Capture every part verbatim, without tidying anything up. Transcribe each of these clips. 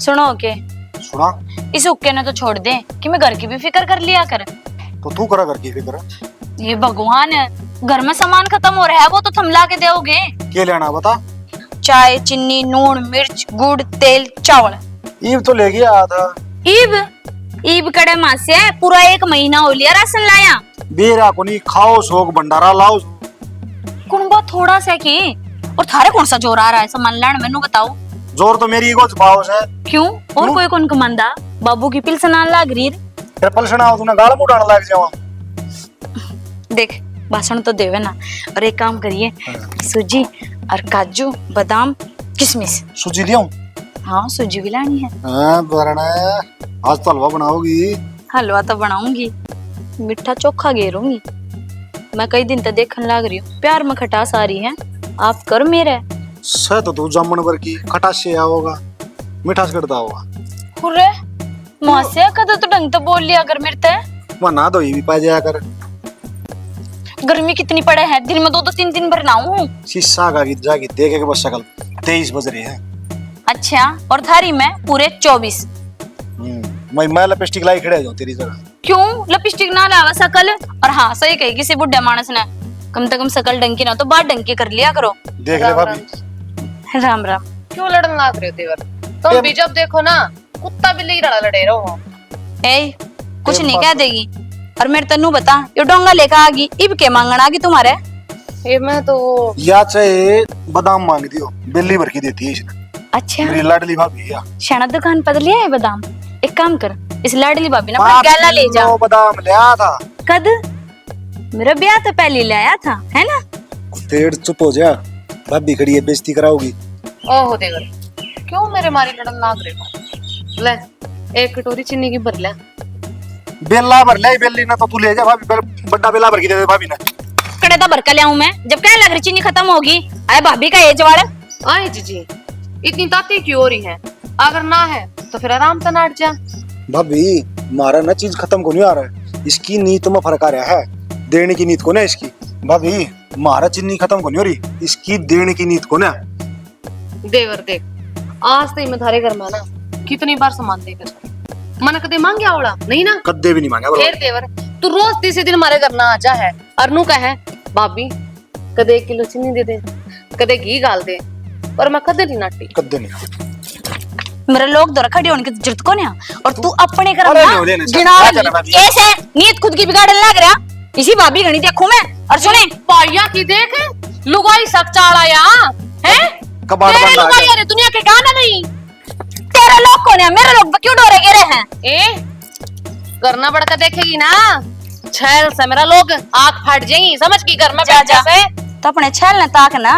सुनो के, सुना। इस हुक्के ने तो छोड़ दे कि मैं घर की भी फिक्र कर लिया कर। तो तू करा घर की फिक्र? ये भगवान है, घर में सामान खत्म हो रहा है, वो तो थम ला के दोगे। के लेना बता? चाय, चीनी, नून, मिर्च, गुड़, तेल, चावल। ईब तो लेके आया था। ईब? ईब कड़े मासे, पूरा एक महीना हो लिया राशन लाया। बेरा कोनी, खाओ शौक भंडारा लाओ। कुणबा थोड़ा सा के, और थारे कौन सा जोर आ रहा है सामान लाने, मैनू बताओ। जोर तो मेरी ईगो छुपाओ से। क्यों? और क्यों? कोई कौन कमांदा? बाबू की पिलसन आन लाग रही रे। फिर पलसना हो, तूने गाल मुंह उठाने लग जावा। देख, भाषण तो देवे ना, और एक काम करिए, हाँ। सूजी और काजू, बादाम, किशमिश। सूजी लियाऊं? हाँ, सूजी भी लानी है। हाँ, बरना है। आज तो हलवा बनाओगी। हलवा तो बनाऊंगी, मीठा चोखा गेरूंगी। मैं कई दिन तक देखन लाग रही हूँ, प्यार में खटास आ रही है, आप कर मेरे। सह तो तू जामन वर्गी खटासे आओगा, मिठास करता होगा। हुर्रे, मासे कदे तो ढंग तो बोल लिया कर मेरे ते। वह ना धोई भी पा जाया कर। गर्मी कितनी पड़े है, दिन में दो दो तीन तीन बार नहाऊं। शीशा का गिर जाके देखे के बस शकल। तेईस बज रहे हैं। अच्छा, और थारी में पूरे चौबीस। हम्म, मैं, मैं लिपस्टिक लाई खड़े हो जाऊं तेरी जगह। क्यों लिपस्टिक ना लावा शकल? और हाँ, सही कही किसी बुढ़े मानस ने, कम से कम शकल ढंग की ना हो तो बात ढंग की कर लिया करो। देख ले राम भाभी। राम राम। क्यों लड़न लाग रहे हो देवर? तुम ए- भी जब देखो ना, कुत्ता बिल्ली की तरह लड़े रहो। ए, कुछ ए, नहीं बात कह देगी। और मेरे तन्नू बता, यो डोंगा लेकर आ गई, इब के मांगण आ गई तुम्हारे? ए, मैं तो या चाहे बादाम मांग दियो, बेली भर के देती है इसने। अच्छा। मेरी लाडली भाभी है। शाना दुकान पर लिया है बादाम। एक काम कर, इस लाडली भाभी ना अपना पाँच गैला ले जा। किलो बादाम लिया था। कद? मेरा ब्याह तो पहले ले आया था, है ना? तेड़ चुप हो जा, भाभी खड़ी है, बेइज्जती कराओगी। ओहो देवर, क्यों मेरे मारी लड़न लाग रहे हो? ले, एक कटोरी चीनी की भर ले। बेला भर ले, बेली ना तो तू ले जा भाभी, बेल-, बड़ा बेला भर के दे दे भाभी ने। कड़े तो भर के ले आऊं मैं, जब कहने लग रही चीनी खत्म होगी। आए भाभी का एज वाले। आए जीजी, इतनी ताती क्यों हो रही है? अगर ना है तो फिर आराम से नाट जा। भाभी, मारा ना चीज खत्म को नहीं आ रहा है, इसकी नीत में फर्क आ रहा है, देने की नीत को ना इसकी। भाभी, मारा चीनी खत्म को नहीं हो रही, इसकी देने की नीत को ना। देवर देख, आज तो मैं थारे घर में ना कितनी बार सामान लेकर जाऊं। मन कदे मांग्या होड़ा नहीं ना? कदे भी नहीं मांग्या बराबर। फिर देवर, तू रोज तीसरे दिन मारे घर ना आ जा है और नू कहे, भाभी, कदे एक किलो चीनी दे दे, कदे घी गाल दे, पर मैं कदे नहीं नाटी। कदे नहीं। मेरे लोग दौर खड़े होने की जरूरत को नहीं, और तू अपने कर्म अरे ना नहीं, नहीं, नहीं, गिना नहीं, वाली। नहीं, नहीं। ऐसे नीयत खुद की बिगाड़न लग रहा। इसी भाभी घणी देखूं मैं। और सुने, पाइया की देख, लुगाई सक चाल आया है। कबाड़ तेरे बंद आ लुगाई गया। अरे दुनिया के गाना नहीं। तेरे लोग कौन है? मेरे लोग क्यों डोरे गिरे हैं? ए, घर ना बढ़ के देखेगी ना, छैल से मेरा लोग आंख फाट जाएगी, समझ गई? घर में जा, बैठे जा। से। तो अपने छैल ने ताक ना,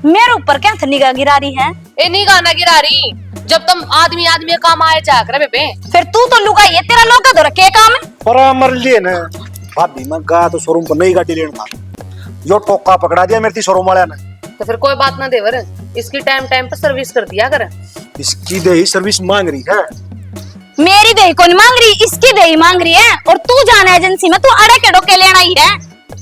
मेरे ऊपर क्या निगाह गिरा रही है? ए, निगाह ना गिरा रही, जब तुम आदमी आदमी का काम आए जा करे बेबे। फिर तू तो लुगाई है, तेरा लोग का धोरा के काम है? पर मर लिए ना भाभी, मैं गया तो शोरूम पर नई गाड़ी लेने था, यो टोका पकड़ा दिया मेरे ती शोरूम वाले ने। तो फिर कोई बात ना देवर, इसकी टाइम टाइम पर सर्विस कर दिया कर। इसकी दे ही सर्विस मांग रही है। मेरी दे ही कौन मांग रही, इसकी दे ही मांग रही है। और तू जाना एजेंसी में, तू अड़े के डोके लेना ही है।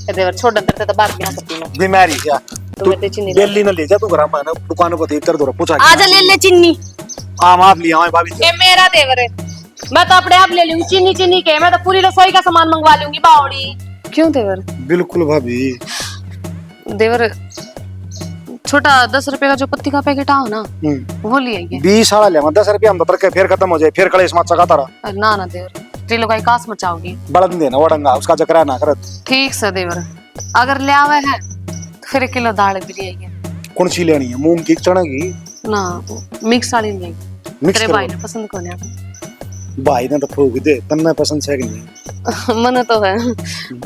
ए देवर, छोड़, अंदर से तो बात भी ना करती मैं। बीमारी क्या? तो मैं तो चीनी बेली ना ले जा तू घर में, दुकान पर इधर उधर पूछा। आजा, ले ले चीनी। आम आप ले आए भाभी जी। ए मेरा देवर है, मैं तो अपने आप ले लूंगी चीनी। चीनी के मैं तो पूरी रसोई का सामान मंगवा लूंगी बावड़ी। क्यों देवर? बिल्कुल भाभी। देवर, छोटा दस रुपए का जो पत्ती का पैकेट आओ ना, हम्म। वो ले आइए। बीस वाला ले, दस रुपया हम तो तरके फिर खत्म हो जाए, फिर कलेश मचा का तारा। अरे ना ना देवर, तेरी लुगाई कास मचाओगी। बलन देना वड़ंगा, उसका जकरा ना कर। ठीक से देवर, अगर ले आवे है तो फिर एक किलो दाल भी ले आइए। कौन सी लेनी है, मूंग की, चना की? ना, मिक्स वाली नहीं। मिक्स तेरे करवा। भाई ने पसंद कोनी। भाई ने तो फूक दे, तन्ने पसंद है कि नहीं? मने तो है।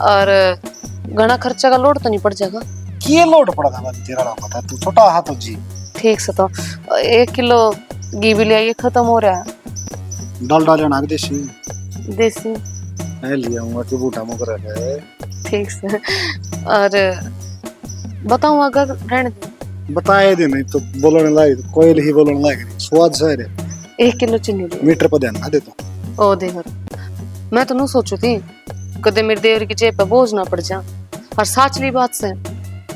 और घणा खर्चा का लोड तो नहीं पड़ जाएगा? के लोड पड़ेगा भाभी, तेरा ना पता, तू छोटा हाथ हो जी। ठीक से तो एक किलो घी भी ले आइए, खत्म हो रहा है। डालडा लेना है कि देसी? देसी। मैं ले आऊंगा, तू बूटा मुकर है। ठीक से। और बताऊं अगर रहने दे? बताए दे, नहीं तो बोलने लायक, कोयल ही बोलने लायक नहीं, स्वाद सा है रे। एक किलो चीनी ले। मीटर पर ध्यान ना दे तू। ओ देवर, मैं तो नु सोचू थी, कदे मेरे देवर की जेब पे बोझ ना पड़ जा। और साचली बात से,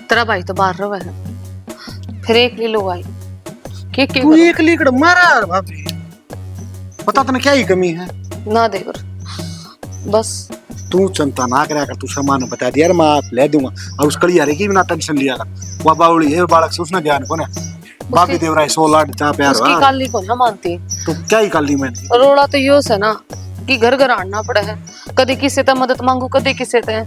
तेरा भाई तो बाहर रहे है, फिर एक ले लो भाई। के, के तू करूं? एक लीकड़ मारा यार भाभी। पता तने क्या ही कमी है? ना देवर, बस। तू चिंता ना करया कर, तू सामान बता दिया यार, मैं आप ले दूंगा। और उस कलियारे की भी ना टेंशन लिया कर, वह बावली है बालक से, उसने ध्यान को ना। भाभी देवराई सौ लाड चा प्यार उसकी हाँ। काली को ना मानती। तो क्या ही काली मैंने? रोला तो यो है ना कि घर घर आना पड़ा है, कदी किसे ते मदद मांगू, कदी किसे ते।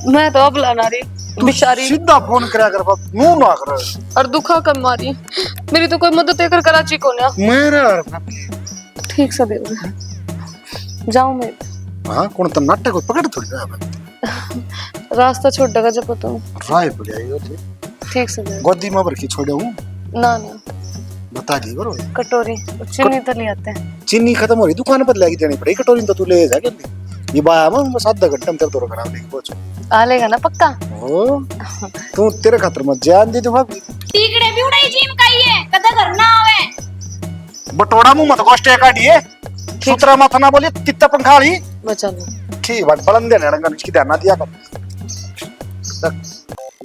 मैं तो अबला नारी, तू बेचारी। सीधा फोन करया कर बाप, नू ना कर। और दुखा कर मारी, मेरी तो कोई मदद कर कराची को ना। मेरा ठीक से देवर, जाऊं मैं। हाँ, कौन तो नाटक को पकड़ थोड़ी रहा है। रास्ता छोड़ देगा जब तुम। राय पड़ जाएगी उसे। ठीक से देवर। गोदी में भर के छोड़े हूँ। ना ना, बता दी करो। कटोरी चीनी तो ले आते हैं। चीनी खत्म हो रही, दुकान पर लेके देनी पड़ेगी कटोरी, तो तू ले जा के। ये बाया मैं बस आधा घंटा में तेरे दौरा करा लेके पहुंचू। आ लेगा ना पक्का? ओ, तू तेरे खातर मत जान दे दे भाभी। टीकड़े भी उड़ाई जीम का ही है, कदे घर ना आवे। बटोड़ा मुंह मत गोष्टे काढ़िए, सुतरा माथा ना बोलिए, तित्ता पंखा वाली। बचा लो। ठीक बात, बलन देने रंगन इसकी ध्यान ना दिया कर।